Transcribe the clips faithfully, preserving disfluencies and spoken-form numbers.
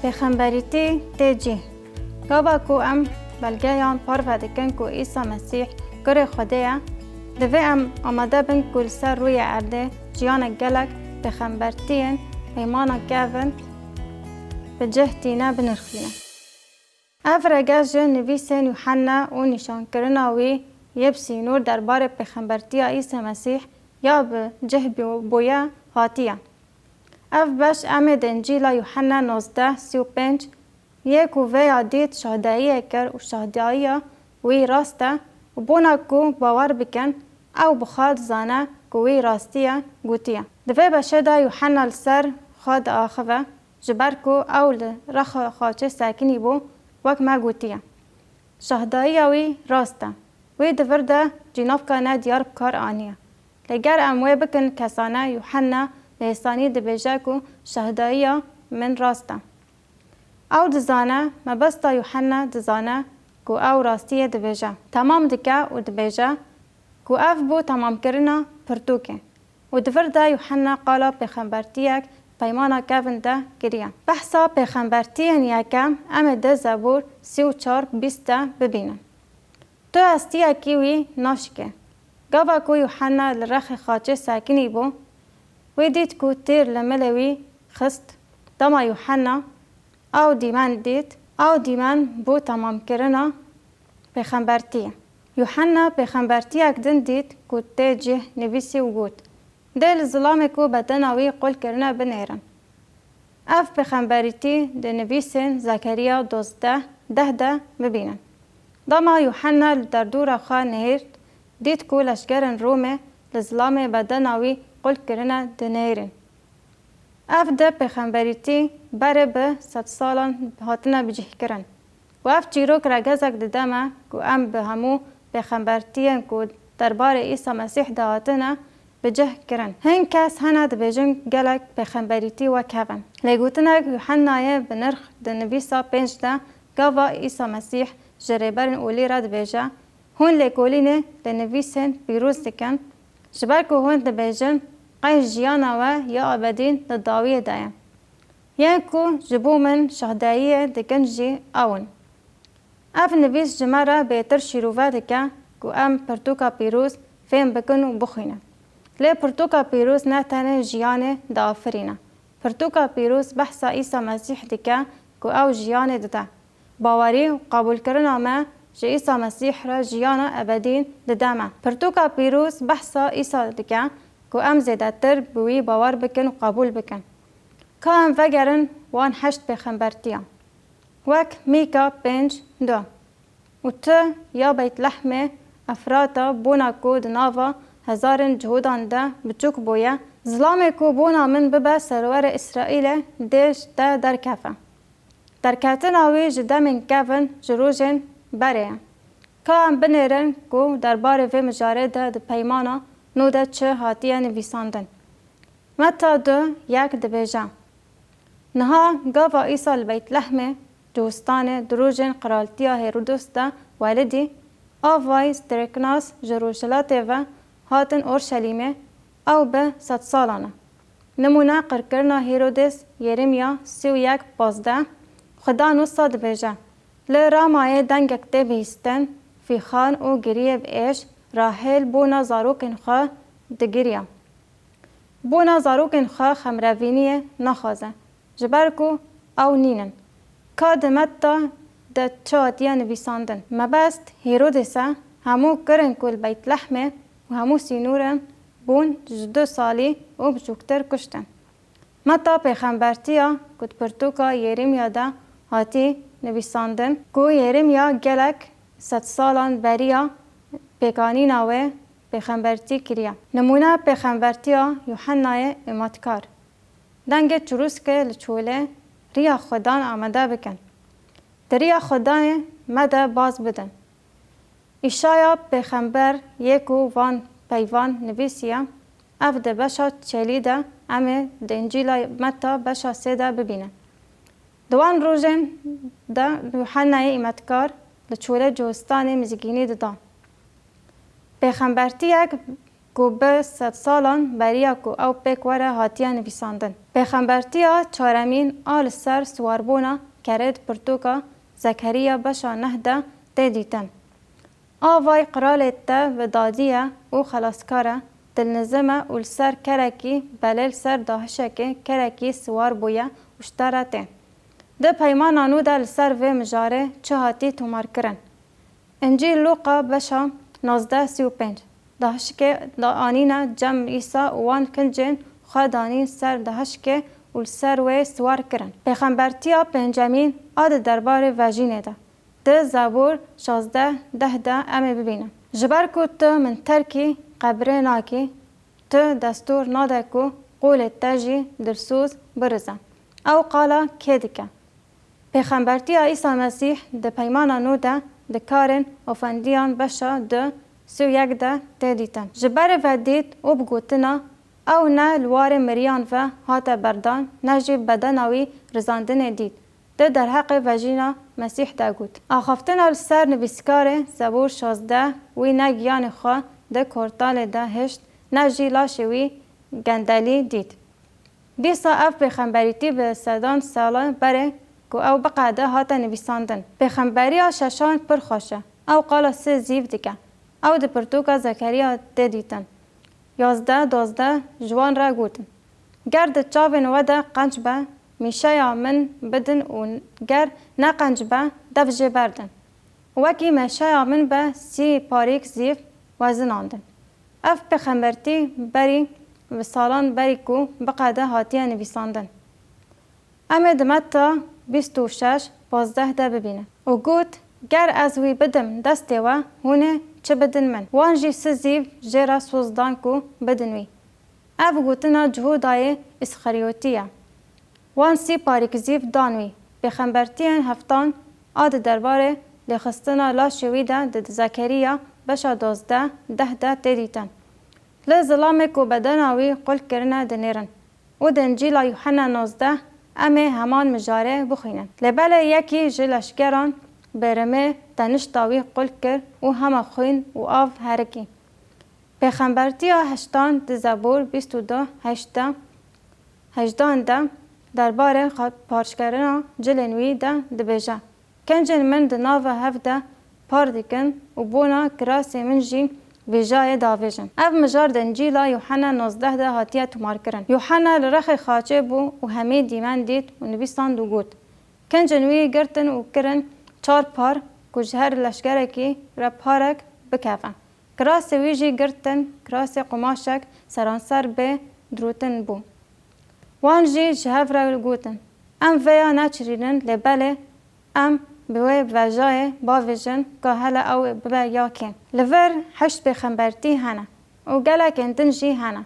Pêxemberîtî tê cî. Gava ku em belgeyan parve dikin ku Îsa Mesîh Kurê Xwedê ye, divê em amade bin ku li ser rûyê erdê jiyanek gelek pêxembertiyên peymana kevin bi cih tîne binirxîne. Ev rege ji nivîsên Yuhenna û nîşankirina wî yê bi sînor derbarê pêxembertiya Îsa Mesîh ya bi cih bû-, bûye hatiye. Ev beş em ê di Încîla Yuhenna nozdeh sî û pênc yê ku vêya dît şahdayiyê kir û şahdayiya wî rast e û bona ku bawer bikin, ew bi xwe dizane ku wî rastiye gotiye. Di vê beşê de Yuhenna li ser xwe diaxive, ji ber ku ew li rexa xaçê sekinî bû, wek me gotiye. Şahdayiya wî rast e. Wî di vir de cînavka ne diyar bi kar aniye. Lê ger em wê bikin kesane, Yuhenna bi hêsanî dibêje ku şahdayiya min rast e. Ew dizane, mebesta Yuhenna dizane ku ew rastiyê dibêje. Temam dike û dibêje ku ev bû temamkirina pirtûkê. Û di vir de Yuhenna qala pêxembertiyek peymana kevin de kiriye. Behsa pêxembertiyên yekem em ê di Zebûr sî û çar bîst de bibînin. Tu hestiyekî wî naşikê. Gava ku Yuhenna li rexê xaçê sekinî bû, wî dît ku tîr li milê wî xist. Dema Yuhenna ew dîmen dît, ew dîmen bû temamkirina pêxembertiyê. Yuhenna pêxembertiyek din dît ku tê cih nivîsî û got, Dê li zilamê ku bedena wî qul kirine binêrin. Ev pêxemberîtî di nivîsên Zekeriya dozdeh deh de bibînin. Dema Yuhenna li derdora xwe nihêrt, dît ku leşkerên Romê li zilamê bedena wî qul kirine dinihêrin. Ev di pêxemberîtî berê bi sedsalan hatine bicihkirin. Û ev çîrok regezek dide me ku em bi hemû pêxembertiyên ku derbarê Îsa Mesîh de hatine bicih kirin. Hin kes hene dibêjin gelek pêxemberîtî wek hev in. Lê gotinek Yuhennayê bi nirx di nivîsa pênc de gava Îsa Mesîh ji rêberên olî re dibêje, Hûn lêkolînê li nivîsên pîroz dikin, ji ber ku hûn dibêjin, Qey jiyana we ya ebedî di dawiyê de ye. Yên ku ji bo min şahdayiyê dikin jî ew in. Ev nivîs ji me re bêtir şîrove dike ku em pirtûka pîroz fêm bikin û bixwînin. Lê pirtûka pîroz ne tenê jiyanê diafirîne. Pirtûka pîroz behsa Îsa Mesîh dike ku ew jiyanê dide. Bawerî û qebûlkirina me ji Îsa Mesîh re jiyana ebedî dide me. Pirtûka pîroz behsa Îsa dike ku em zêdetir bi wî bawer bikin û qebûl bikin. Ka em vegerin wan heşt pêxembertiyan. Wek Mîka pênc du. Û tu, ya Beytlehmê Efrata, bona ku di nava hezarên cihudan de biçûk bûye, zilamê ku bona min bibe serwerê Îsraîlê dê ji te derkefe. Derketina wî ji demên kevin ji rojên berê ye. Ka em binêrin ku derbarê vê mijarê de di Peymana Nû de çi hatiye nivîsandin. Meta du yek dibêje, Niha gava Îsa li Beytlehmê, Cihûstanê, di rojên qiraltiya Hêrodos de welidî, avayî strêknas ji rojhilatê ve hatin Orşelîmê, ew bi sedsalan e. Nimûne qirkirina Hêrodês, Yerêmya sî û yek pazdeh, Xudan wisa dibêje, Li Ramayê dengek tê bihîstin, fîxan û giriyê bi êş, Rahêl bona zarokên xwe digiriya. Bona zarokên xwe xemrevîniyê naxwaze, ji ber ku ew nînin. Ka di Metta de çi hatiye nivîsandin? Mebest Hêrodês e, hemû kirin ku li Beytlehmê û hemû sînorên bûn ji du salî û biçûktir kuştin. Meta pêxembertiya ku di pirtûka Yerêmya de hatî nivîsandin, ku Yerêmya gelek sedsalan beriya pêkanîna wê pêxembertî kiriye. Nimûne pêxembertiya Yuhennayê Îmatkar. Dengê çirûskê li çolê riya Xudan amade bikin. Di riya Xudanê me de baz bidin. Îşaya pêxember yê ku van peyvan nivîsiye, ev di beşa çêlî de em ê di Încîla Metta beşa sê de bibînin. Di wan rojên de Yuhennayê Îmetkar li çolê Cihûstanê mizgînî dida. Pêxembertiyek ku bi sedsalan beriya ku ew pêk were hatiye nivîsandin. Pêxembertiya çaremîn a li ser siwarbûna kerê di pirtûka Zekeriya beşa neh de tê dîtin. Avay qiralê te bi dadî ye û xelaskar e, dilnizim e û li ser kerekî belê li ser dahişekê kerekî siwar bûye û ji te re tê. Di peymana nû de li ser vê mijarê çi hatî tomarkirin? Încîl Lûqa beşa nozdeh sî û pênc. Dahişkê da anîne cem Îsa û wan kincên xwe danîn ser dahişkê û li ser wê siwar kirin. Pêxembertiya pêncemîn a di derbarê vejînê de. Di Zebûr şazdeh deh de em ê bibînin. Ji ber ku tu min terkî qebrê nakî, tu destûr nade ku qûlê te jî dilsoz birize. Ew qala kê dike? Pêxembertiya Îsa Mesîh di Peymana Nû de di Karên Ofendiyan beşa du sî û yek de tê dîtin. Ji berê ve dît û bi gotina, ew ne li warê miriyan ve hate berdan, ne jî bedena wî rizandinê dît, di derheqê vejîna Mesîh de got. Axaftina li ser nivîskarê Zebûr şazdeh, wî ne giyanê xwe di kortalê de hişt, ne jî laşê wî gendelî dît. Dîsa ev pêxemberîtî bi sedan sala berê ku ew biqede hate nivîsandin. Pêxemberiya şeşan pir xweş e. Ew qala sê zîv dike. Ew di pirtûka Zekeriya tê dîtin. Yazdeh dozdeh ji wan re gotin, ger di çavên we de qenc be, mîşeya min bidin û ger ne qenc be, dev jê berdin. Wekî meşeya min be sî parîk zîv wezinandin. Ev pêxembertî berî bi salan berî ku biqede hatiye nivîsandin. Em ê di Metta bîst û şeş pazdeh de bibînin. Û got, ger ez wî bidim destê we, hûn ê çi bidin min? Wan jî sê zîv jê re soz dan ku bidin wî. Ev gotina Cihûdayê Îsxeriyotî ye. Wan sî parîk zîv dan wî. Pêxembertiyên heftan a di derbarê lêxistina laşê wî de di Zekeriya beşa dozdeh deh de tê dîtin. Li zilamê ku bedena wî qul kirine dinêrin. Û di Încîla Yuhenna nozdeh em ê heman mijarê bixwînin. Lê belê yekî ji leşkeran bi rimê tenişta wî qul kir û hema xwîn û av herikî. Pêxembertiya heştan di Zebûr bîst û du heşt de, hejdan de derbarê xwe parçkirina cilên wî de dibêje, kincên min di nava hev de par dikin û bona kirasê min jî vêjayê davêjin. Ev mijar di Încîla Yuhenna nozdeh de hatiye tomarkirin. Yuhenna li rexê xaçê bû û hemî dîmen dît û nivîsand û got, kincên wî girtin û kirin çar par ku ji her leşkerekî re parek bikeve. Kirasê wî jî girtin, kirasê qumaşek seranser bê dirûtin bû. Wan jî ji hev re gotin, em vêya neçirînin, lê belê em bi wê vejayê bavêjin ka hele ew bibe ya kê. Li vir heşt pêxembertî hene û gelekên din jî hene.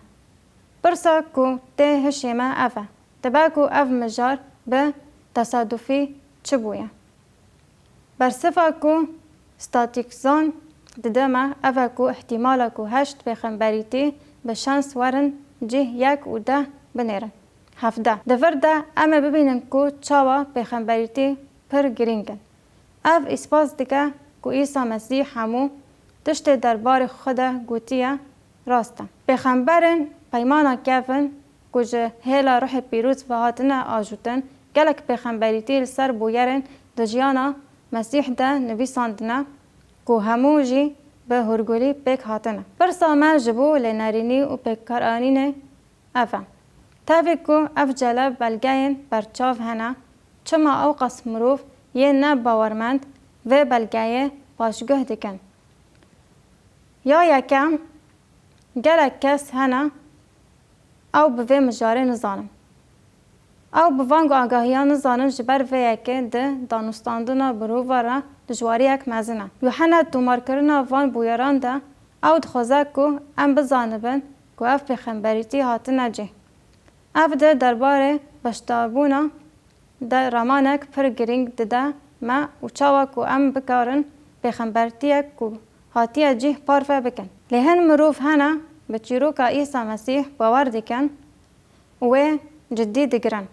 Pirsa ku tê hişê me ev e, dibe ku ev mijar bi tesadufî çi bûye? Bersiva ku statîkzan dide me ev e ku îhtîmala ku heşt pêxemberîtî bi şans werin cih yek û deh binêrin hevdeh. Di vir de em ê bibînin ku çawa pêxemberîtî pir girîng in. Ev îspat dike ku Îsa Mesîh hemû tiştê derbarê xwe de gotiye rast e. Pêxemberên peymana kevin ku ji hêla Ruhê Pîroz ve hatine ajotin, gelek pêxemberîtî li ser bûyerên di jiyana Mesîh de nivîsandine ku hemû jî bi hûrgulî pêk hatine. Pirsa me ji bo lênerînî û pêkkaranînê ev e. Tevî ku ev cele belgeyên berçav hene, çima ewqas mirov yên ne bawermend vê belgeyê paşguh dikin? Ya yekem, gelek kes hene ew bi vê mijarê nizanin. Ew bi van agahiyan nizanin, ji ber vê yekê di danûstandina mirova re dijwariyek mezin e. Yuhena di tomarkirina van bûyeran de ew dixwaze ku em bizanibin ku ev pêxemberîtî hatine cih. Ev di derbarê beşdarbûna de ramanek pir girîng dide me û çawa ku em bikarin pêxembertiyek ku hatiye cih parve bikin. Lê hin mirov hene bi çîroka Îsa Mesîh bawer dikin û wê cidî digirin.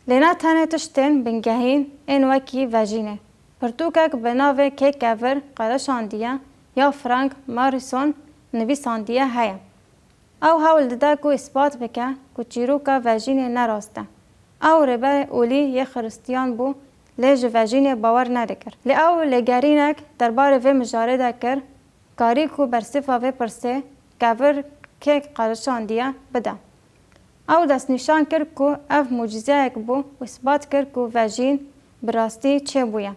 Lê ne tenê tiştên bingehîn ên wekî vejînê. Pirtûkek bi navê Kê Kevir Qeleşandiye ya Frank Morrison nivîsandiye heye. Ew hewl dide ku îspat bike ku çîroka vejînê ne rast e. Ew rêberê olî yê Xiristiyan bû, lê ji vejînê bawer nedikir. Lê ew lêgerînek derbarê vê mijarê de kir, karî ku bersiva vê pirsê, kevir kê qerişandiye, bide. Ew destnîşan kir ku ev mucîzeyek bû û îspat kir ku vejîn bi rastî çêbûye.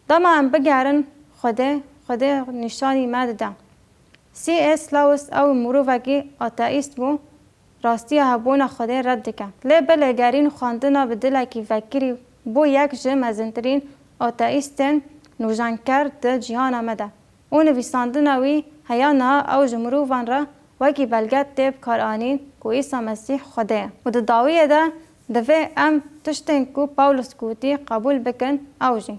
Dema em bigerin Xwedê, Xwedê nîşanî me dide. C S Lewis ew mirovekî ateîst bû, rastiya hebûna Xwedê red dike. Lê bi lêgerîn xwendina bi dilekî vekirî bû yek ji mezintirîn ateîstên nûjenker di cîhana me de. Û nivîsandina wî heya niha ew ji mirovan re wekî belge tê bikaranîn ku Îsa Mesîh Xwedê ye. Û di dawiyê de divê em tiştên ku Pawlos gotî qebûl bikin, ew jî.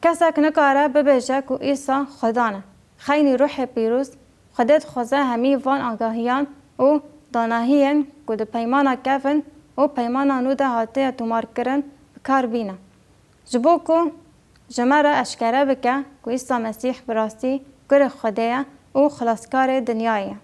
Kesek nikare bibêje ku Îsa Xweda ne. Xeynî Ruhê Pîroz, Xwedê dixwaze hemî van agahiyan û danahiyên ku di Peymana Kevin û Peymana Nû de hatiye tomarkirin, bi kar bîne. Ji bo ku ji me re eşkere bike ku Îsa Mesîh bi rastî Kurê Xwedê ye û Xilaskarê dinyayê ye.